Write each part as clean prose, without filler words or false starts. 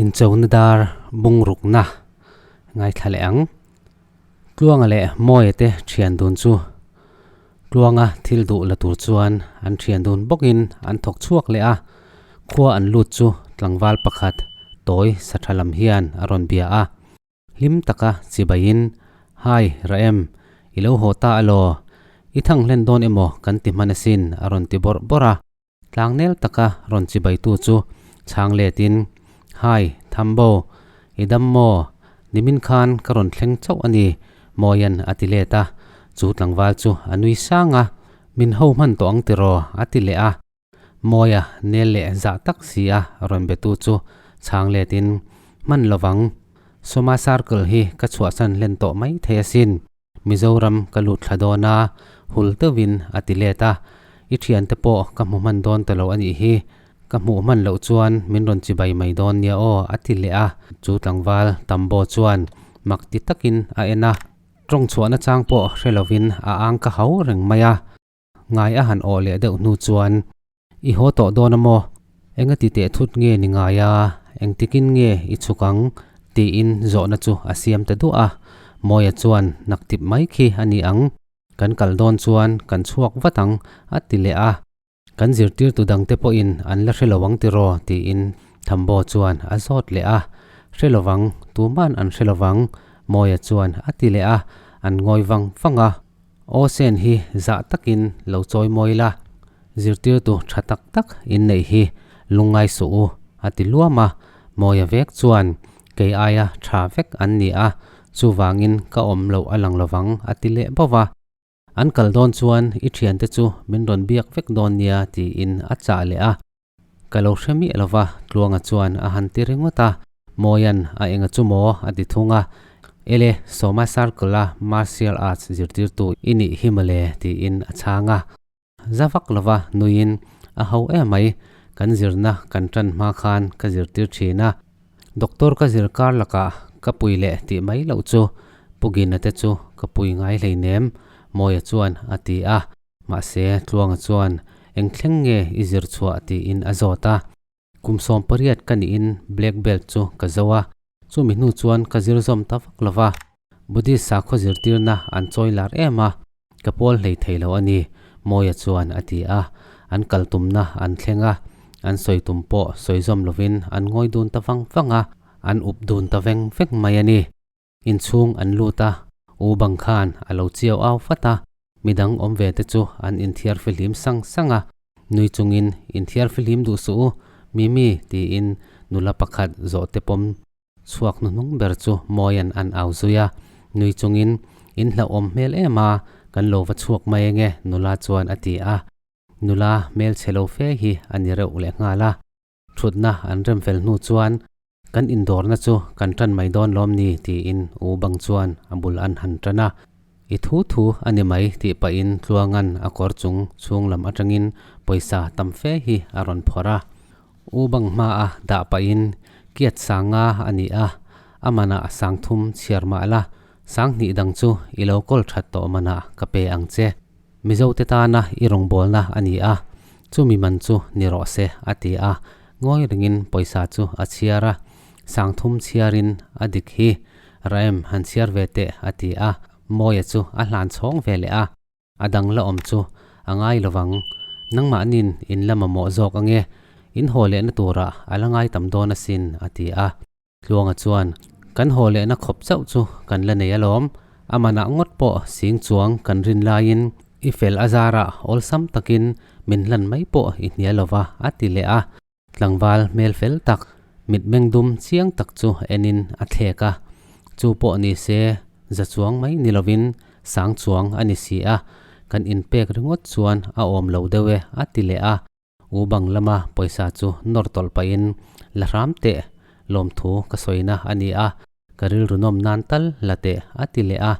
Inchona dar bungrukna ngaithla leh ang. Tluanga leh Mawia te thian dun chu Tluanga thil duh la tur chuan an thian dun bawkin an thawk chhuak leh a, khua an lut chu tlangval pakhat tawi sa tha lam hian a rawn bia a. Hlim taka chibaiin, Hai, Raem, i lo haw ta alaw? I thang hlen dawn emaw kan ti hman asin a rawn ti bawrh bawrh a. Tlangnel taka rawn chibaitu chu chhang letin, Hai, Thambo, i dam maw? Nimin khan ka rawn thleng chauh a ni, Mawian a ti let a. Chu tlangval chu a nui sang a, Min ho hman tawh ang tiraw? a ti leh a. Mawia nel leh zah tak si a rawn betu chu chhang letin, Hman lovang, Sawma Circle hi ka chhuahsan hlen tawh mai thei asin. Mizoram ka lut thla dawn a, hul deuhin a ti let a, I thiante pawh ka hmu hman dawn ta lo a nih hi, ka hmuh hman loh chuan min rawn chibai mai dawn nia aw a ti leh a, chu tlangval Tambo chuan mak ti takin a en a, tawng chhuahna chang pawh hre lovin a ang ka hau reng mai a. Ngai a han awh leh deuh hnu chuan, I haw tawh dawn a maw? Enga ti teh thut nge ni ngai a? Engtikin nge i chhuk ang? tiin zawhna chu a siam ta duah a. Mawia chuan, Naktip mai khi a ni ang. Kan kal dawn chuan kan chhuak vat ang, a ti leh a. Kan zirtirtu dangte pawhin an la hre lo ang tiraw? tiin Thambo chuan a zawt leh a. Hre lovang, tuman an hre lovang, Mawia chuan a ti leh a, an ngawi vang vang a. Aw sen hi zah takin lo chawi mawi la, zirtirtu tha tak tak in neih hi lungngai suh u, a ti luam a. Mawia vek chuan, Kei aia tha vek an ni a, chuvangin ka awm loh a lang lovang, a ti leh bauh a. An kal dawn chuan i thiante chu min rawn biak vek dawn nia tiin a chah leh a. Ka lo hre miah lo va, Tluanga chuan a han ti ringawt a, Mawian a enga chu maw a ti thung a, Ele, Sawma Circle-a Martial Arts zirtirtu i nih hi mawle tiin a chhang a. Za vak lo va nuiin a ho emai, kan zirna kan tan hma khan ka zirtir thin a, Doctor ka zir kar lakah ka pui leh tih mai loh chu Pu Gina te chu ka pui ngai hleinem, Mawia chuan a ti a. Mahse, Tluanga chuan, Eng thleng nge i zir chhuah? tiin a zawt a. Kum 18 ka niin black belt chu ka zo a, chumi hnu chuan ka zir zawm ta vak lo va. Buddhist sakhaw zirtirna an chawi lar em a, ka pawl hlei thei lo a ni, Mawia chuan a ti a. An kal tumna an thleng a, an sawi tum pawh sawi zawm lovin an ngawi dun ta vang vang a, an up dun ta veng veng mai a ni. Inchhung an lut a, U bang khan a lo chiau au fat a, midang awm ve te chu an inthiar fihlim sang sang a, nui chungin inthiar fihlim duh suh u, Mimi tiin nula pakhat zawh te pawm chhuak hnuhnung ber chu Mawian an au zui a, nui chungin in hlauhawm hmel em a, kan lo va chhuak mai ange nula chuan a ti a, nula hmelchhe lo fe hi a ni reuh leh nghal a. Thutna an rem fel hnu chuan kan indawrna chu kan tan mai dawn lawm ni tiin U Bang chuan a bul an han tan a. I thu thu a ni mai tih pahin Tluangan a kawr chung chhung lam atangin pawisa tam fe hi a rawn phawrh a. U Bang hmaa dah pahin kiat sanga a ni a, a manah sang thum chhiar mah la, sang hnih dang chu i lo kawl that tawh manah ka pe ang che. Mizote tana i rawngbawlna a ni a, chumi man chu ni rawh se, a ti a. Ngawi ringin pawisa chu a chhiar a, Sangthum chhiarin a dik hi, Raem han chhiar ve teh, a ti a. Mawia chu a hlan chhawng ve leh a, a dang la awm chu a ngai lovang. Nangmahnin in la mamawh zawk ange, in haw lehna turah a la ngai tam dawn asin, a ti a. Tluanga chuan, Kan haw lehna khawp chauh chu kan la nei alawm, a manah ngawt pawh sing chuang kan rin laiin i fel a zarah awlsam takin min hlan mai pawh i hnial lo va, a ti leh a. Tlangval hmel fel tak, mitmeng dum chiang tak chu enin a thlek a. Chu pawh ni se, za chuang mai ni lovin sang chuang a ni si a, kan inpek ringawt chuan a awm lo deuh e, a ti leh a. U bang lama pawisa chu nawr tawlh pahin la hram teh lawmthu ka sawina a ni a, ka rilru nawm nan tal la teh a ti leh a.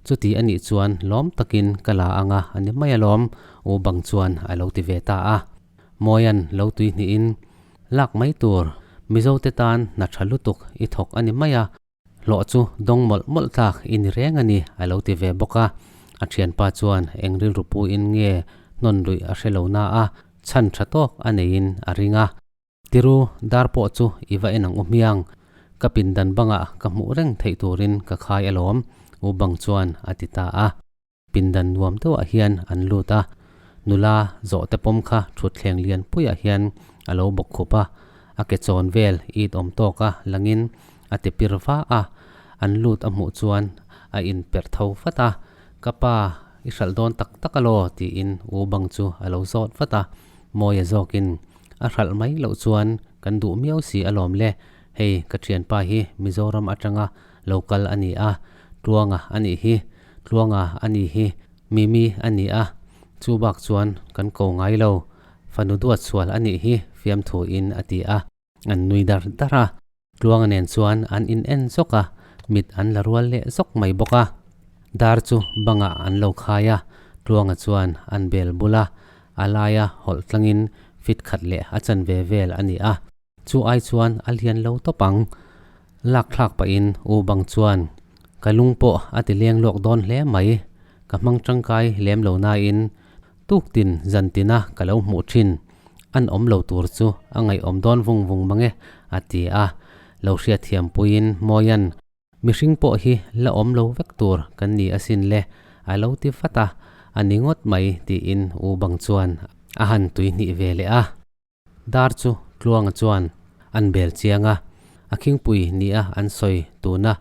Chuti a nih chuan lawm takin ka la anga a ni mai alawm, U bang chuan a lo ti ve ta a. Mawian lo tui hnihin lak mai tur Mizote tan hna tha lutuk i thawk a ni mai a, Hlawh chu dawng mawlh mawlh tlak i ni reng a ni, a lo ti ve bawk a. A thianpa chuan eng rilru puin nge hnawn luih a hre lo na a, chhan tha tawk a neiin a ring a. Tiru, dar pawh chu i va en ang u hmiang. Ka pindan bangah ka hmuh reng theih turin ka khai alawm, U Bang chuan a ti ta a. Pindan nuam deuhah hian an lut a, nula zawhte pawm kha thutthleng lian puiah hian a lo bawk khup a, a ke chawn vel it awm tawka langin a ti pir va a, an lut a hmuh chuan a inperh tho vat a, Ka pa, i hralh dawn tak tak alaw? tiin U Bang chu a lo zawt vat a, Mawia zawkin a hralh mai loh chuan kan duh miau si alawm le, hei ka thianpa hi Mizoram atanga lo kal a ni a, Tluanga a nih hi, Tluanga a ni hi, Mimi a ni a, chu bak chuan kan ko ngai lo, fanu duat sual a nih hi fiamthu in a ti a, an nui dar dar a, Tluanga nen chuan an in en zawk a, mit an la rual leh zawk mai bawk a, dar chu bangah an lo khai a, Tluanga chuan an bel bul a, a laia hawlh tlangin fit khat leh a chanve vel a ni a. Chu ai chuan a lian lo tawp ang. Lak thlak pahin U Bang chuan, Ka lung pawh a ti leng lawk dawn hle mai. Ka hmang tangkai lem lo nain tuktin zantina ka lo hmuh thin. An awm lo tur chu a ngaihawm dawn vung vung mang e, a ti a. Lo hriatthiam puiin Mawia'n, Mihring pawh hi la awm lo vek tur kan ni asin le, a lo ti vat a, a ni ngawt mai tiin U Bang chuan a han tuihnih ve leh a. Dar chu Tluanga chuan an bel chiang a, a khingpui nia an sawi tuna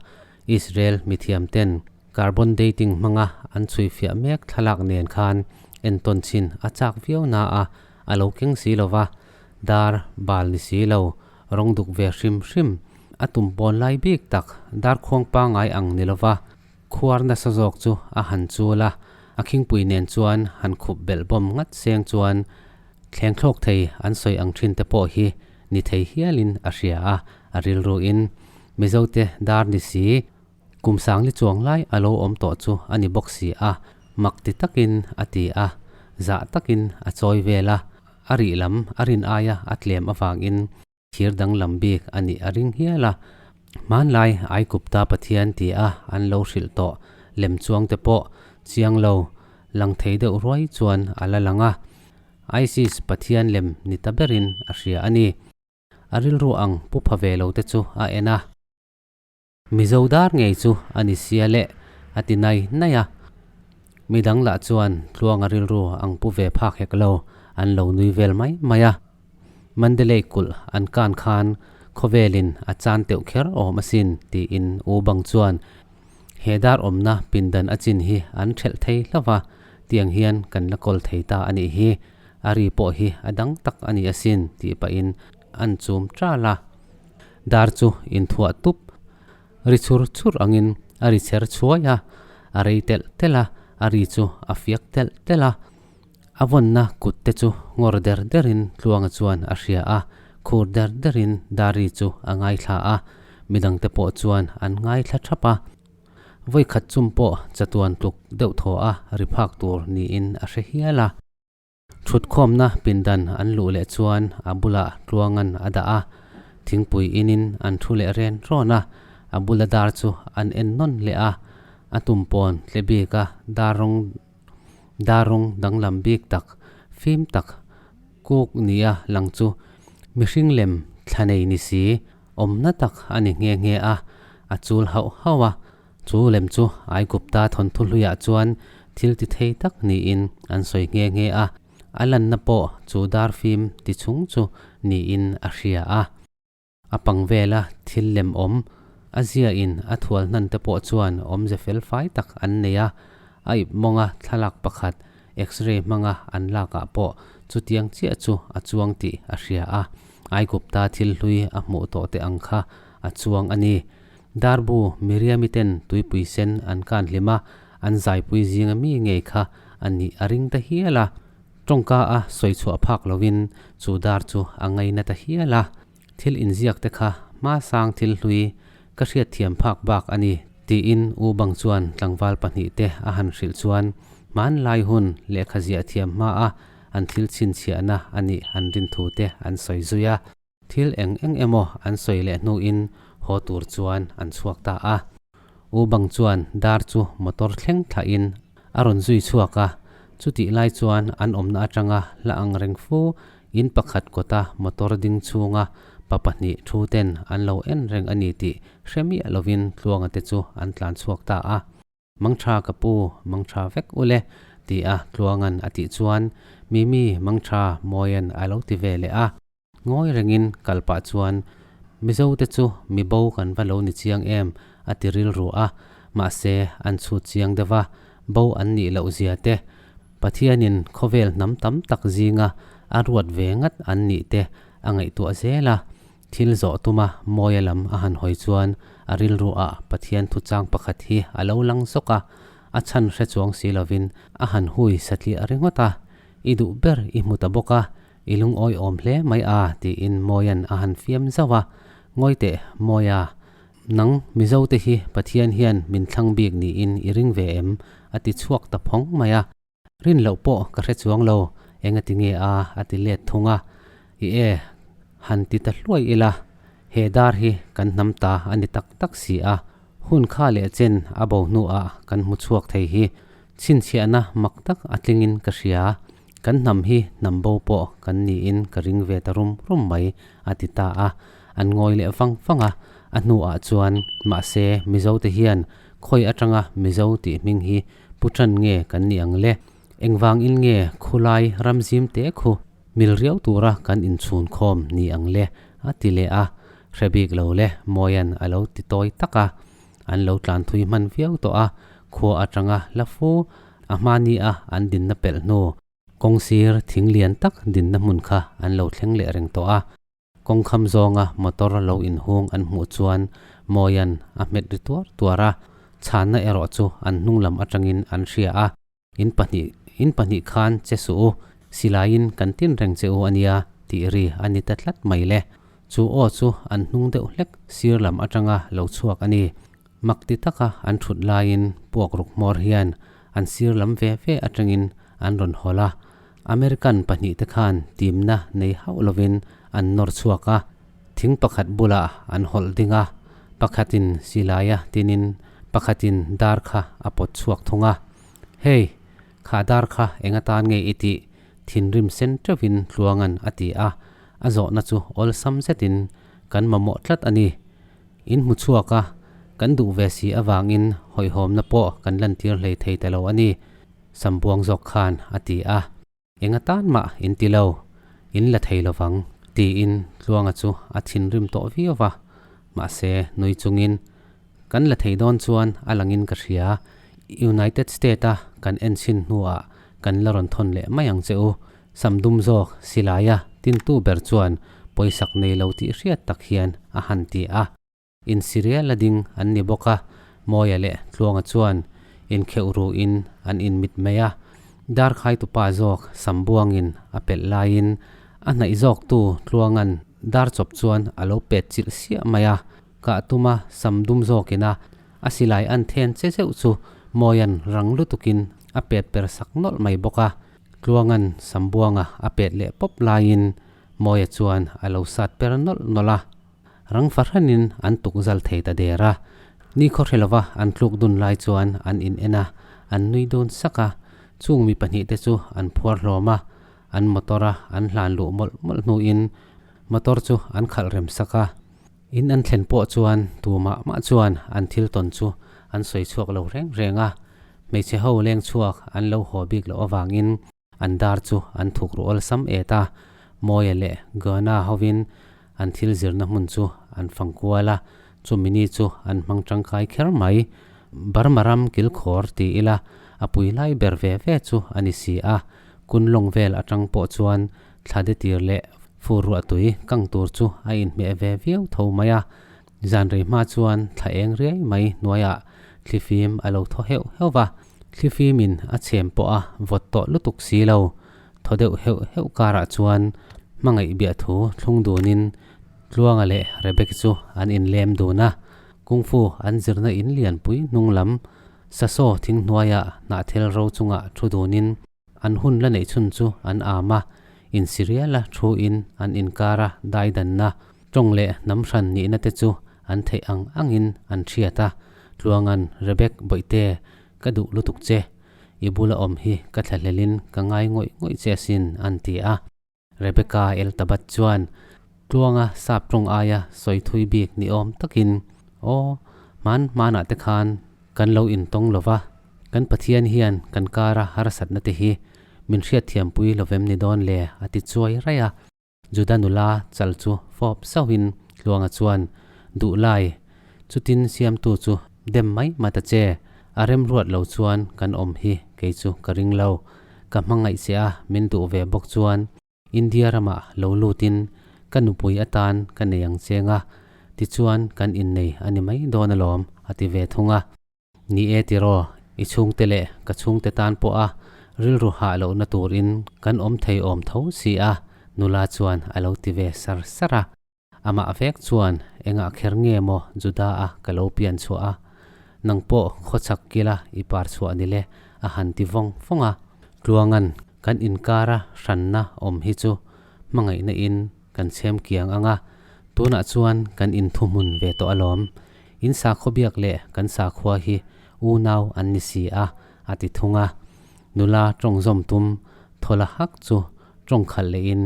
Israel mithiamten carbon dating hmanga an chhuifiah mek thlalak nen khan entawn chhin a chak viau na a, a lo keng si lo va, dar bal ni si lo, rawng duk ve hrim hrim, a tum pawn lai bik tak dar khuang pangai ang ni lo va, khuar nasa zawk chu a han chul a, a khingpui nen chuan han khup belh bawm ngat seng chuan Thleng thlawk thei an sawi ang thin te pawh hi ni thei hialin a hria a, a rilruin Mizote dar ni si, kum sangli chuang lai a lo awm tawh chu a ni bawk si a, mak ti takin a ti a, zah takin a chawi vel a, a rih lam a rin aia a tlem avangin thir danglam bik a nih a ring hial a. Hmanlai Aigupta Pathian ti a an lo hrilh tawh lem chuang te pawh chiang lo lang thei deuh ruai chuan a la lang a. Isis Pathian lem ni ta berin a hria a ni. A rilru ang pu pha ve lo te chu a en a. Mizo dar ngei chu a ni sia leh a ti nai nai a. Midang lah chuan Tluanga rilru ang pu ve phak hek lo, an lo nui vel mai mai a. Mandalay kulh an kan khan khawvelin a chan teuh kher awm asin tiin U Bang chuan he dar awmna pindan a chin hi an thelh thei hlauh va, tiang hian kan la kawl thei ta a nih hi, a ri pawh hi a dang tak a ni asin tih pahin an chum ṭal a. Dar chu inthuah tup ri chhur chhur angin a ri chher chhuai a, a rei telh telh a, a ri chu a fiak telh telh a. A vawnna kut te chu ngawr der derin Tluanga chuan a hria a, khur der derin Dari chu a ngaithla a, midangte pawh chuan an ngaithla thap a. Vawikhat chum pawh chatuan tluk deuh thaw a ri phak tur niin a hre hial a. Thutkhawmna pindan an luh leh chuan a bulah Tluangan a dah a, thingpui inin an thu leh ren rawn a, a bula dar chu an en nawn leh a, a tum pawn tle bik a dar rawng dar rawng danglam bik tak fim tak kuk nia lang chu mihring lem thla nei ni si awmna tak a ni nghe nghe a, a chul hauh hauh a. Chu lem chu Aigupta thawnthu hluiah chuan thil ti thei tak niin an sawi nghe nghe a, a lanna pawh chu dar fim ti chung chu niin a hria a. A pang vela thil lem awm, a ziain a thual hnan te pawh chuan awmze fel fai tak an nei a, a ip mawnga thlalak pakhat X-ray hmanga an lakah pawh chutiang chiah chu a chuang tih a hria a, Aigupta thil hlui a hmuh tawh te ang kha a chuang a ni. Darbu Miriami ten tuipui sen an kan hlim a, an zaipui zinga mi ngei kha a nih a ring ta hial a. Tawngka a sawi chhuah phak lovin chu dar chu a ngaina ta hial a. Thil inziak te kha hma sang thil hlui ka hriatthiam phak bak a ni, tiin U Bang chuan tlangval pahnihte a han hrilh chuan hmanlai hun lehkha ziah thiam hma a an thil chhinchhiahna a nih an rin thu te an sawi zui a. Thil eng eng emaw an sawi leh hnuin haw tur chuan an chhuak ta a. U Bang chuan dar chu motor thleng thlahin a rawn zui chhuak a, chutih lai chuan an awmna atanga hla ang reng fu. In pakhat kawta motor ding chhunga pa pahnih thu ten an lo en reng a ni tih hre miah lovin Tluanga te chu an tlan chhuak ta a. Mangtha ka pu, mangtha vek u le, ti a Tluanga'n a tih chuan Mimi mangtha Mawia'n a lo ti ve leh a. Ngawi rengin kal pah chuan Mizo te chu mi bo kan va lo ni chiang em a ti rilru a, mahse an chhut chiang deuh a, bo an nih loh zia te, Pathianin khawvel hnam tam tak zinga a ruat ve ngat an nih te a ngaihtuah zel a. Thil zawh tuma Mawia lam a han hawi chuan a rilru ah Pathian thuchang pakhat hi a lo lang zawk a, a chhan hre chuang si lovin a han hui satliah ringawt a, I duh ber i hmu ta bawk a, i lungawi awm hle mai a tiin Mawia'n a han fiam zauh a, Ngawi teh Mawia, nang Mizo te hi Pathian hian min thlang bik niin i ring ve em? a ti chhuak ta phawng mai a. Rin loh pawh ka hre chuang lo, enga ti nge a? a ti let thung a. I e, han ti ta hluai ila, he dar hi kan hnam ta a ni tak tak si a, hun kha leh chen a bo hnuah kan hmu chhuak thei hi chhinchhiahna mak tak a tlingin ka hria, kan hnam hi hnam bo pawh kan niin ka ring ve ta rum rum mai, a ti ta a. An ngawi leh vang vang a, a hnuah chuan, Mahse, Mizote hian khawi atanga Mizo tih hming hi Pu Chan nge kan nih ang le? Engvang in nge khulai ram zim te khu mil riau tura kan inchhun khawm ni ang le? a ti leh a, hre bik lo le Mawia'n a lo ti tawi tak a. An lo tlan thui hman viau tawh a, khua atanga la fu a hmani a an dinna pelh hnu kawng sir thing lian tak dinna hmun kha an lo thleng leh reng tawh a. Kawngkham zawnga motor lo inhung an hmuh chuan Mawia'n a hmet ri tuar tuar a, chhanna erawh chu an hnung lam atangin an hria a, In pahnih, in pahnih khan che suh u, silaiin kan tin reng che u a nia tih ri a ni ta tlat mai le. Chu aw chu an hnung deuh hlek sir lam atanga lo chhuak a ni. Mak ti taka an thut laiin puak ruk hmawr hian an sir lam ve ve atangin an rawn hawl a. American pahnihte khan timna nei hauh lovin an nawr chhuak a, thing pakhat bulah an hawlh ding a, pakhatin silaia tinin pakhatin dar kha a pawt chhuak thung a. Hey! Kha dar kha eng atan nge i tih? Thinrim sen teuhin Tluanga'n a ti a, a zawhna chu awlsam zetin kan mamawh tlat a ni. In hmu chhuak a, kan duh ve si avangin hawihhawmna pawh kan lantir hlei thei ta lo a ni, Sambuang zawk khan a ti a. Eng atan mah in ti lo, in la thei lovang, tiin Tluanga chu a thinrim tawh viau va. Mahse, nui chungin, Kan la thei dawn chuan a langin ka hria, United State-a kan en chhin hnuah kan la rawn thawn leh mai ang che u, Sam dum zawk silaia tintu ber chuan pawisak nei lo tih hriat tak hian a han ti a. Insirial a ding an ni bawk a, Mawia leh Tluanga chuan inkheuh ruin an inmit mai a. Darkhaitupa zawk sam buangin a pelh laiin a hnaih zawktu Tluanga'n dar chawp chuan a lo pet chilh siah mai a. Kah tuma sam dum zawkina a silai an then che zeuh chu Mawia'n rang lutukin a pet per sak nawlh mai bawk a. Tluanga'n Sambuanga a pet leh pawp laiin Mawia chuan a lo sat per nawlh nawlh a. Rang fahranin an tuk zal thei ta der a. Ni khaw hre lova an tluk dun lai chuan an in en a, an nui dun sak a. Chung mi pahnih te chu an phuar hlawm a, an motor a an hlan luh mawlh mawlh hnuin motor chu an khalh rem sak a. In an thlen pawh chuan tu mah mah chuan an thil tawn chu an sawi chhuak lo reng reng a, hmeichhe ho leng chhuak an lo haw bik loh avangin an dar chu an thuk ru awlsam et a, Mawia leh Gana hovin an thil zirna hmun chu an fang kual a, chumi ni chu an hmang tangkai kher mai. Burma ram kilkhawr ti ila a pui lai ber ve ve chu a ni si a, Kunlawng vel atang pawh chuan thla de tir leh fur ruah tui kang tur chu a inhmeh ve viau tho mai a. Zan rei hma chuan thla eng riai mai hnuaiah thlifim a lo thaw heuh heuh va, thlifimin a chhem pawh a vawt tawh lutuk si lo. Thaw deuh heuh heuh karah chuan hmangaih biah thu thlung dunin Tluanga leh Rebecca chu an inlem dun a, Kung Fu an zirna in lianpui hnung lam Sasaw thing hnuaiah hnahthel ro chungah thu dunin An hun la neih chhun chu an am a, insiriala thu in an inkar a daidanna, tawng leh hnam hran nihna te chu an theih ang angin an hriat a, Tluangan Rebek Bawihte, ka duh lutuk che, i bula awm hi ka thlahlelin ka ngai ngawih ngawih che asin an ti a. Rebecca Eltabat chuan Tluanga sap tawng aia sawi thui bik ni awm takin, Aw, hman hmanah te khan kan lo intawng lo va, kan Pathian hian kan kara harsatna te hi min hriatthiampui lovem ni dawn le a ti chuai raih a. Juda nula chal chu fawp zauhin Tluanga chuan, Duh lai, chutin siamtu chu dem mai mai ta che, a remruat lo chuan kan awm hi kei chu ka ring lo, ka hmangaih che a min duh ve bawk chuan India ramah lo lutin ka nupui atan ka nei ang cheng a, tichuan kan innei a ni mai dawn alawm, a ti ve thung a. Ni e tiraw, i chhungte leh ka chhungte tan pawha rilru hah lohna turin kan awm thei awm tho si a, nula chuan a lo ti ve sar sar a. Amah vek chuan engah kher nge maw Juda-a ka lo pian chhuah a, nang pawh khawchhak kila i par chhuah ni le a han ti vawng vawng a. Tluangan kan inkara hranna awm hi chu hmangaihna in kan chhem kiang ang a, tunah chuan kan inthuhmun ve tawh alawm. In sakhaw biak leh kan sakhua hi unau an ni si a, a ti thung a. Nula tawng zawm tum thawla hak chu tawng khalh lehin,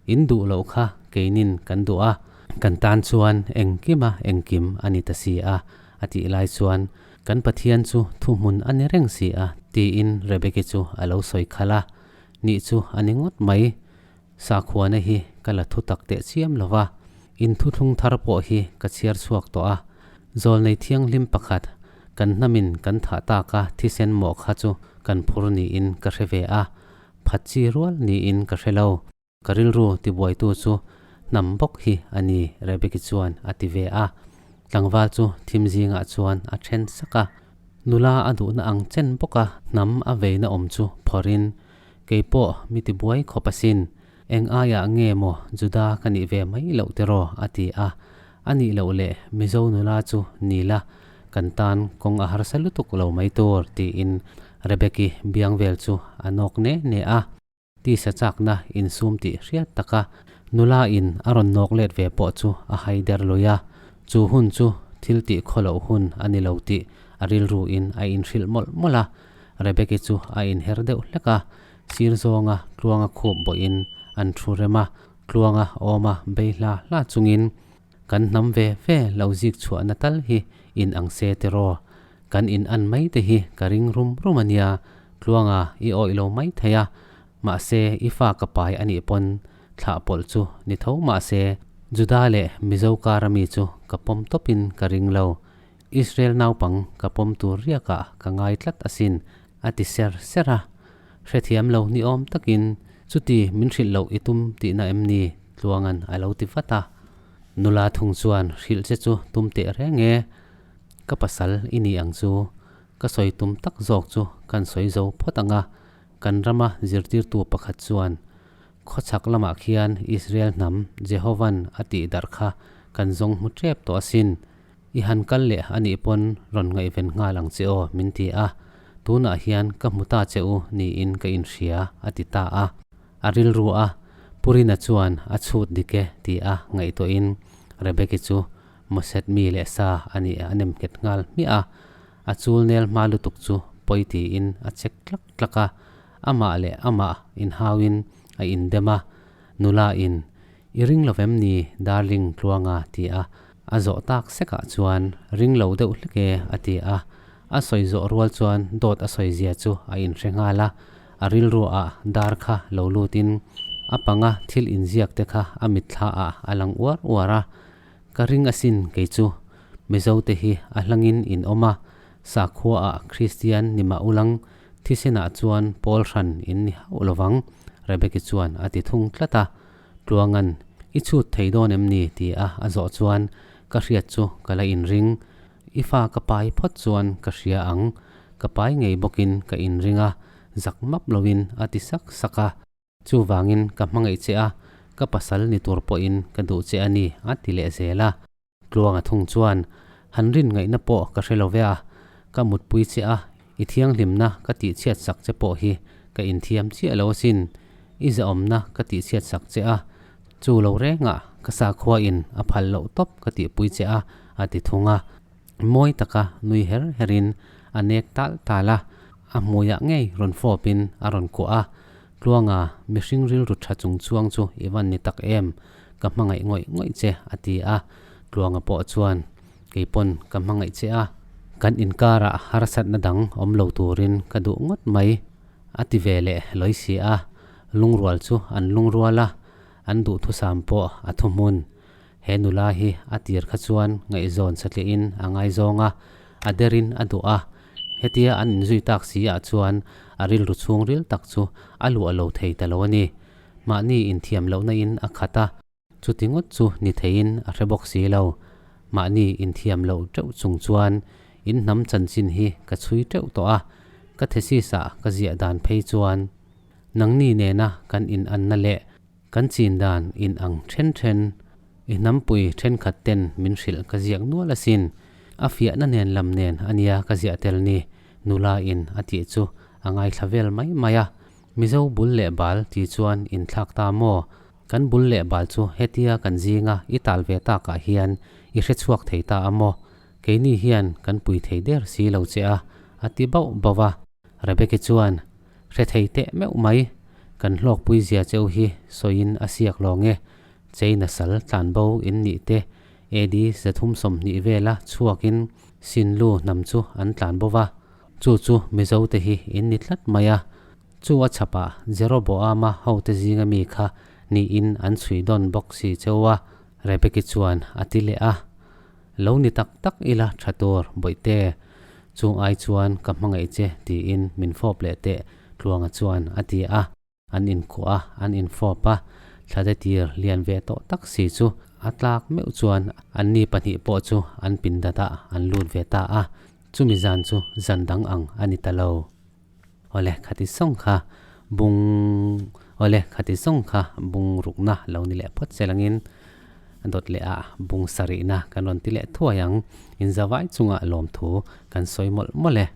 In duh loh kha keinin kan duh a, kan tan chuan engkima engkim a ni ta si a, a tih lai chuan kan Pathian chu thuhmun a ni reng si a, tiin Rebeki chu a lo sawi khalh a. Nih chu a ni ngawt mai. Sakhuana hi ka la thu tak teh chiam lo va, in thuthlung thar pawh hi ka chhiar chhuak tawh a. Zawlnei thianghlim pakhat kan hnamin kan thah taka thisen mawh kha chu kan phur niin ka hre ve a, phat chi rual niin ka hre lo. Ka rilru tibuaitu chu hnam bawk hi a ni, Rebeki chuan a ti ve a. Tlangval chu thim zingah chuan a then sak a. Nula a duhna ang chen bawka hnam a veina awm chu phawrhin, Kei pawh mi tibuai khawp asin, eng aiah nge maw Juda ka nih ve mai loh tiraw? a ti a. A nih loh leh Mizo nula chu ni la, kan tan kawng a harsa lutuk lo mai tur, tiin Rebeki biang vel chu a nawk ne ne a. Tisa chakna insum tih hriat taka nula in a rawn nawk let ve pawh chu a hai der lui a, chu hun chu thil tih khaw loh hun a ni lo tih a rilru in a inhrilh mawlh mawlh a. Rebeki chu a inher deuh hlek a, sir zawnga tluanga khup bawhin an thu rem a, tluanga awma bei hla hla chungin kan hnam ve ve lo zik chhuahna tal hi in ang se tiraw, kan in an mai te hi ka ring rum rum a nia, Tluanga i awih lo mai thei a, mahse i fa ka pai a nih pawn thlah pawlh chu ni tho mahse Juda leh Mizo kara mi chu ka pawm tawpin ka ring lo. Israel naupang ka pawm tur riakah ka ngai tlat asin a ti ser ser a. Hrethiam lo ni awm takin chuti min hrilh loh i tum tihna em ni? Tluangan a lo ti vat a. Nula thung chuan hrilh che chu tum teh reng e. Ka pasal i ni ang chu. Ka sawi tum tak zawk chu kan sawi zo phawt ang a, kan rama zirtirtu pakhat chuan, Khawchhak lamah khian Israel hnam Jehovan a tih darh kha kan zawng hmu tep tawh asin. I han kal leh a nih pawn rawn ngaihven nghal ang che aw min ti a, tunah hian ka hmu ta che u niin ka inhria a ti ta a. A rilru a, Purina chuan a chhut dik e ti a ngaihtuahin Rebeki chu Moset mi leh sa a nih a nem nghet nghal hmiah a, a chul nel hma lutuk chu pawi tiin a chek tlak tlak a, amah leh amah inhauin a indem a, nula in I ring lo vem ni darling tluanga ti a, a zawh tak sekah chuan ring lo deuh hlek e a ti a, a sawi zawh rual chuan dawt a sawi zia chu a inhre nghal a, a rilruah dar kha lo lutin a panga thil inziak te kha a mitthla ah a lang uar uar a, Ka ring asin kei chu Mizo te hi a hlangin in awm a, sakhua ah Kristian ni mah ulang thisen ah chuan pawl hran in ni hauh lovang Rebeki chuan a ti thung tlat a. Tluangan, I chhut thei dawn em ni? ti a a zawh chuan ka hriat chu ka la inring. I fa ka pai phawt chuan ka hria ang, ka pai ngei bawkin ka inring a, zak map loin a ti sak sak a. Chuvangin ka hmangaih che a, ka pasal ni tur pawhin ka duh che a ni, a ti leh zel a. Tluanga thung chuan, Han rin ngaihna pawh ka hre lo ve a, ka mutpui che a, i thianghlimna ka tihchhiat sak che pawh hi ka inthiam chiah lo asin, i zahawmna ka tihchhiat sak che a, chu lo rengah ka sakhuain a phal loh tawp ka tihpui che a, a ti thung a. Mawi taka nui her herin a nek tal tal a, a hmuiah ngei rawn fawpin a rawn kuah a. Tluanga, mihring rilru tha chung chuang chu i van ni tak em? Ka hmangaih ngawih ngawih che, a ti a. Tluanga pawh chuan, Kei pawn ka hmangaih che a, kan inkarah harsatna dang awm lo turin ka duh ngawt mai, a ti ve leh lawi si a. Lungrual chu an lungrual a, an duhthusam pawh a thuhmun. He nula hi a tir kha chuan ngaihzawn satliahin a ngaizawng a, a derin a duh a. Hetia an inzui tak si ah chuan a rilru chhungril tak chu a luah lo thei ta lo a ni. Mahni inthiam lohna in a khat a, chuti ngawt chu ni theiin a hre bawk si lo. Mahni inthiam loh teuh chung chuan in hnam chanchin hi ka chhui teuh tawh a, ka thesis ah ka ziah dan phei chuan nangni nena kan inanna leh Kan chin dan in ang then then, i hnampui thenkhat ten min hrilh ka ziak nual asin. A fiahna nen lam nen a nia ka ziah tel ni, nula in a tih chu a ngaithla vel mai mai a. Mizo bul leh bal ti chuan in thlak ta maw? Kan bul leh bal chu hetia kan zinga i tal ve takah hian i hrechhuak thei ta a maw? Keini hian kan pui thei der si lo che a, a ti bauh bauh a. Rebecca chuan, Hre thei teh meuh mai, kan hlawkpui zia cheu hi sawiin a siak lawng e. China sal tlanbo in nih te AD 320 vela chhuakin Sinlu hnam chu an tlan bo va, chu chu Mizo te hi in ni tlat mai a. Chu a chhapah Jeroboama hote zinga mi kha niin an chhui dawn bawk si cheu a, Rebecca chuan a ti leh a. Lo ni tak tak ila tha tur, Bawihte. Chung ai chuan ka hmangaih che tiin min fawp leh teh Tluanga chuan a ti a. An inkuah a, an infawp a, thlate tir lian ve tawh tak si chu a tlak meuh chuan anni pahnih pawh chu an pindatah an lut ve ta a, chumi zan chu zan dang ang a ni ta lo. Awle khati sawng kha bung Awle khati sawng kha bung rukna lo ni leh phawt che langin dawt leh ah bung sarihna kan rawn ti leh thuai ang. Inzavai chungah lawmthu kan sawi mawlh mawlh e.